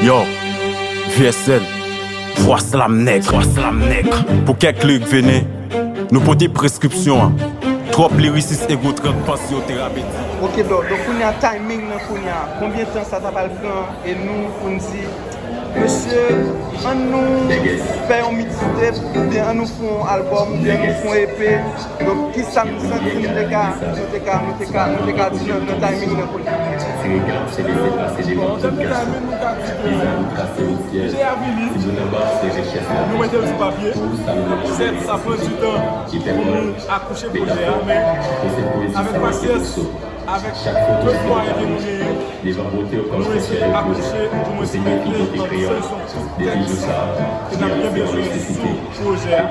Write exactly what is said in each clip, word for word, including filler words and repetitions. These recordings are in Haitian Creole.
Yo, V S N, vwa slam nèg, vwa slam nèg. Pou kèk lirik vene, nou pote preskripsyon an. Twòp lirisis egotrip panse yo terapetik. Ok, donk, donk kounye a timing nan kounye a, konbyen tan sa ta pral pran e nou pou n di, mesye, ann nou fè yon mixtape, oubyen ann nou fè yon albòm, oubyen ann nou fè yon E P. Donk, kisa nou santi nou te ka, nou te ka, nou te ka, nou te ka di nan, nan timing nan kounye a? Bon, an tèm de timing, nou ka di ke ide a vini, nou mete l sou papye. Sèt, sa pran ti tan pou nou akouche pwojè a, men avèk pasyans, avèk tout mwayen ke nou genyen, nou eseye akouche, oudimwens mete an solisyon tèks ke n ap byen bezwen sou pwojè a.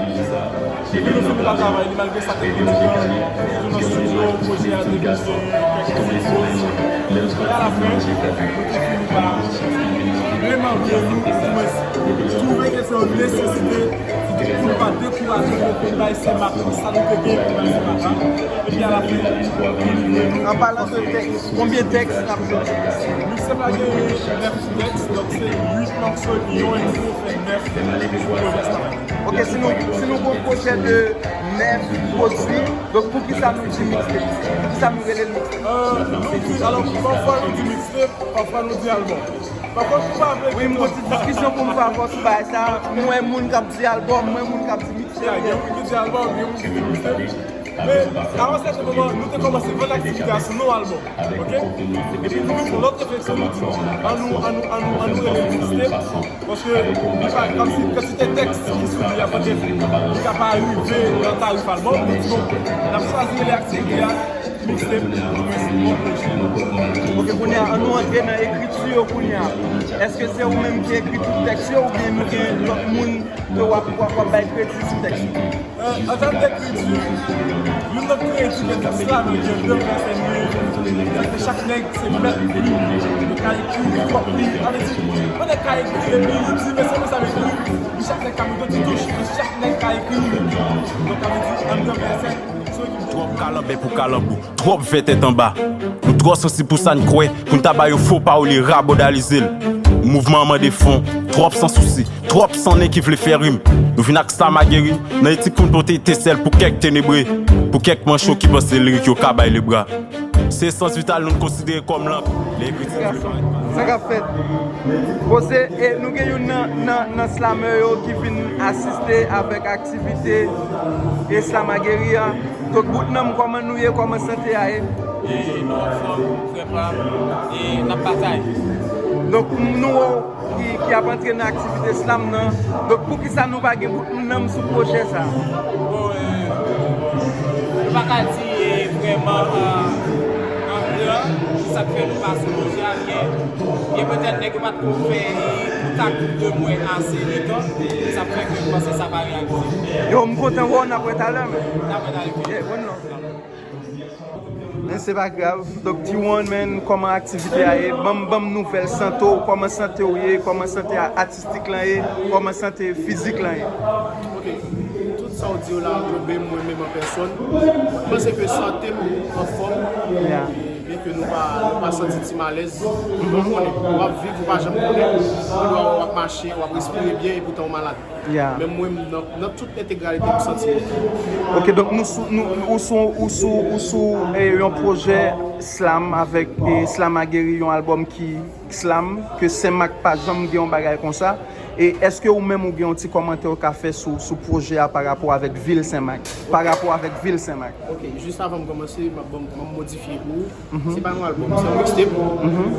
Epi nou fini pa travay li, malgre sa te pran ti tan, nou nan estidyo, pwojè a te vin gen kèk ti poz. Epi alafen, nou te fini pa remake nou, oudimwens twouve ke se yon nesesite pou nou pa dekouraje, pou nou bay Senmak sa nou te gen pou bay Senmak la. Epi alafen, li livre nou. An palan de tèks, konbyen tèks n ap jwe? Mixtape la gen nèf tèks, donk se uit mòso epi yon M C fè nèf sou pwojè sa. Ok, si nou, si nou gon pwojè de nèf pwodui, donk poukisa nou di mixtape? Poukisa nou rele l mixtape? Euh, nou di, alò, pafwa nou di mixtape, pafwa nou di albòm. Pafwa nou pa vle... Wi, m gon ti diskisyon pou m fè avè w sou bagay sa. M wè moun k ap di albòm, m wè moun k ap di mixtape. Ya, gen moun ki di albòm, gen moun ki di mixtape. Men, a yon sèten moman, nou te kòmanse vann aktivite a sou non albòm, ok? Epi nou vin fè yon lòt refleksyon, nou di, ann nou, ann nou, ann nou, ann nou rele l mixtape, paske li pa, kòmsi kantite tèks ki sou li a, petèt, li ka pa rive nan tarif albòm, nou di, bon, n ap chwazi rele aktivite a mixtape, oudimwens yon pwojè. Ok, kounye a, ann nou antre nan ekriti yo kounye a. Èske se ou menm ki ekri tout tèks yo, oubyen nou gen lòt moun ke w ap, w ap, w ap bay kredi sou tèks yo? Euh, an tèm dekriti, youn nan kredi ke tout slamè ki anndan fè se li, se chak nèg se mèt li, li ka ekri li pwòp li. Sa vle di, yon nèg ka ekri epi li di, mesye, mesye, m ekri, epi chak nèg ka mete yon ti touch, epi chak nèg ka ekri li. Donk, sa vle di, anndan fè se, se yon ekip. Twòp kalanbè pou kalanbou. Twòp vè tèt anba. Nou twò sansib pou sa n kwè, pou n ta ba yo fo pawòl e rabòdalize l. Mouvman an mande fon, twòp sansousi, twòp san nen ki vle fè rim. Nou vin ak Slam Aguerri, nan etik pou n pote etensèl pou kèk tenebre, pou kèk mancho ki panse lirik yo ka bay lebra. Se esans vital nou n konsidere kòm lank, lè ekriti vle parèt. Sa k ap fèt? Bon, se, e, nou gen youn nan, nan, nan slamè yo ki vin asiste avèk aktivite e Slam Aguerri a. Donk, bout nanm, kòman nou ye? Kòman sante a ye? E nou anfòm, frè pa m, e n ap batay. Donk, nou wè w ki, ki ap antre nan aktivite slam nan. Donk, poukisa nou pa gen bout nanm sou pwojè sa a? Bon, e, nou pa ka di, e, vrèman, e, an gran, ki sa k fè nou pa sou pwojè a, byen, byen petèt nèg yo pa t ko fè, e, kontak de mwen ase letan, e sa k fè ke m panse sa pa reyalize. Yo, m kontan wè w, n ap wè talè, men. N ap wè talè. Yeah, one love. Men se pa grav. Donk, T one, men, kòman aktivite a ye? Ban m, ban m nouvèl sante w, kòman sante w ye, kòman sante a-, atistik lan ye, kòman sante fizik lan ye? Ok. Tout sa w di yo la a tonbe mwen menm an pèsòn. Mwen panse ke sante m anfòm. Yeah. E byen ke nou pa, nou pa santi ti malèz, nou konnen, w ap viv, ou pa janm konnen. Ou dwa wè w ap mache, w ap respire byen, epoutan w malad. Yeah. Men mwen, nan, nan tout entegralite, m santi m oke. Ok, donk nou sou, nou, ou sou, ou sou, ou sou, e, yon pwojè slam avèk, e, Slam Aguerri, yon albòm ki slam, ke Senmak pa janm gen yon bagay konsa. E èske ou menm ou gen yon ti kòmantè ou ka fè sou, sou pwojè a pa rapò avèk vil Senmak? Pa rapò avèk vil Senmak. Ok, jis avan m kòmanse, m ap, m ap modifye pou ou. Se pa yon albòm, se yon mixtape.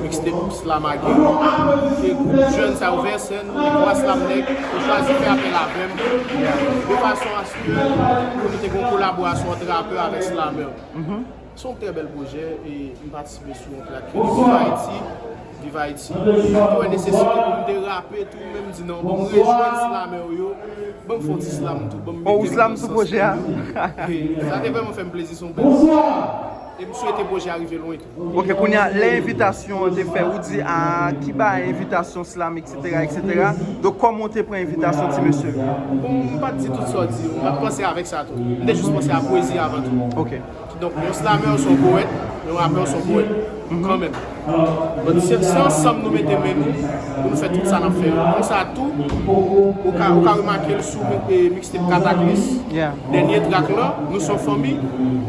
Mixtape Slam Aguerri. Se gwoup jèn sa yo, V S N, vwa slam nèg, yo chwazi fè apèl avè m. De fason aske pou nou te gen yon kolaborasyon ant rapè avèk slamè. Se yon trè bèl pwojè e m patisipe sou yon trak ki rele Viv Ayiti. Viv Ayiti. E m te wè nesesite pou m te rape tou, men m di non, ban m rejwenn slamè yo, ban m fè yon ti slam tou, ban m mete m nan sans yo. Sa te vrèman fè m plezi, se yon bèl pwojè. E m swete pwojè a rive lwen tou. Ok, kounye a, lè envitasyon an te fè, ou di, a, ki bagay envitasyon slam, et cetera, et cetera. Donk, kòman w te pran envitasyon ti mesye? Bon, m pa t di tout sa w di yo, m pa t panse avèk sa tou. M te jis panse a pwezi avan tou. Ok. Donk, yon slamè, se yon powèt, yon rapè, se yon powèt, kanmenm. Bon, se, se ansanm nou mete men nou pou nou fè tout sa n ap fè yo. Konsa tou, ou ka, ou ka remake l sou, e, mixtape Kataklis. Yeah. Dènye trak lan, Nou Se Yon Fanmi,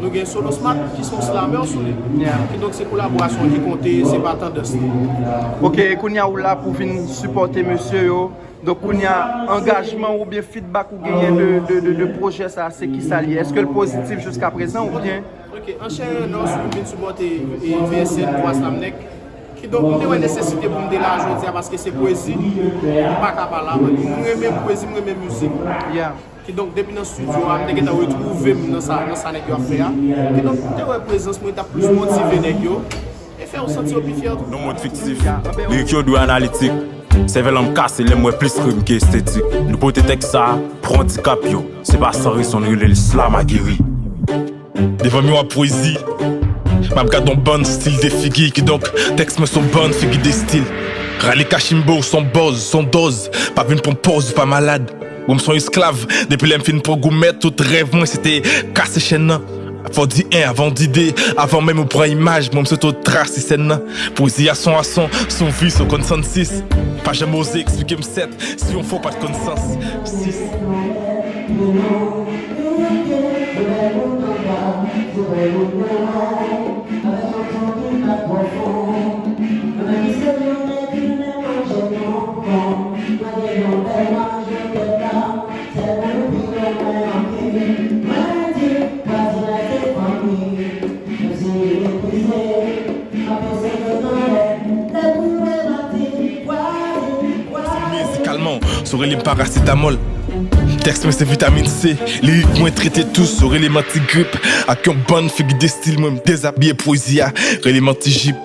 nou gen Solosmat ki se yon slammer sou li. Yeah. Kidonk se kolaborasyon ki konte, se pa tandans li. Ok, e kounye a ou la pou vin sipòte mesye yo. Donk kounye a, angajman oubyen feedback ou genyen de, de, de, de pwojè sa, se ki sa l ye? Èske l pozitif jiska prezan oubyen? Ok, anchè, non, sou vin sipòte, e, V S N twa Slam Nèg. Kidonk, m te wè nesesite pou m te la jodi a paske se pwezi. M pa ka pa la, man. M renmen pwezi, m renmen mizik. Yeah. Kidonk, depi nan estidyo a, m te gentan retwouve m nan sa, nan sa nèg yo ap fè a. Kidonk, m te wè prezans mwen t ap plis motive nèg yo e fè yo santi yo pi fyè tou. Non mòd fiktif. Lirik yo dwe analitik. Sèvèl an m kase lè m wè plis rim ke estetik. Nou pote tèks sa pou andikap yo. Se pa san rezon n rele l slam ageri. Devan miwa pwezi, m ap gad yon bann stil de figi, kidonk tèks mwen se yon bann figi de stil. Rale kachimbo, se yon bòz, se yon dòz, pa vin pran pòz ou pa malad. Bon, m se yon esklav, depi lè m fin pran gou mèt, tout rèv mwen se te kase chèn nan. Fò w di en avan w di de, avan menm ou pran imaj, mwen m sot trase sèn nan. Pwezi a se yon ason, se yon vi, se yon konsansis. Pa janm oze eksplike m sèt, si yon fò pa t konn sans. Sis. Mizikalman, se w rele m parasetamòl. Tèks mwen se vitamin C, lirik mwen trete tous, se w rele m antigrip. Ak yon bann figi de stil, mwen m dezabiye pwezi a, rele m antijip.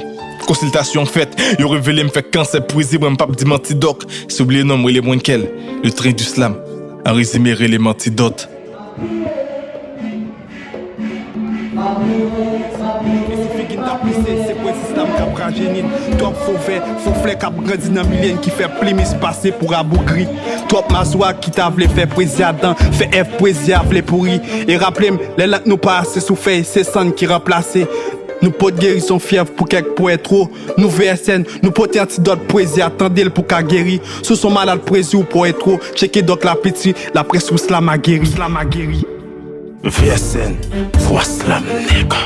Konsiltasyon fèt, yo revele m fè kansè pwezi, mwen m p ap di m antidòk. Si w bliye non m, rele m Wenkel, le train du slam. An rezime, rele m antidòt. Mwen se figi n t ap pise, se pwezi slam k ap rajenin. Twòp fo vè, fo flè k ap grandi nan milye n ki fè plimis pase pou rabougri. Twòp mazwak ki ta vle fè pwezi a dan, fè èv pwezi a vle pouri. E raple m, lè lank nou pase sou fèy, se sann ki ranplase. Nou pot gerizon fyèv pou kèk pwèt wo. Nou V S N, nou pote antidòt pwezi a, tande l pou ka geri. Si w se yon malad pwezi ou pwèt wo, tcheke dòk la piti, laprès ou slam ageri. Slam ageri. V S N, vwa slam nèg.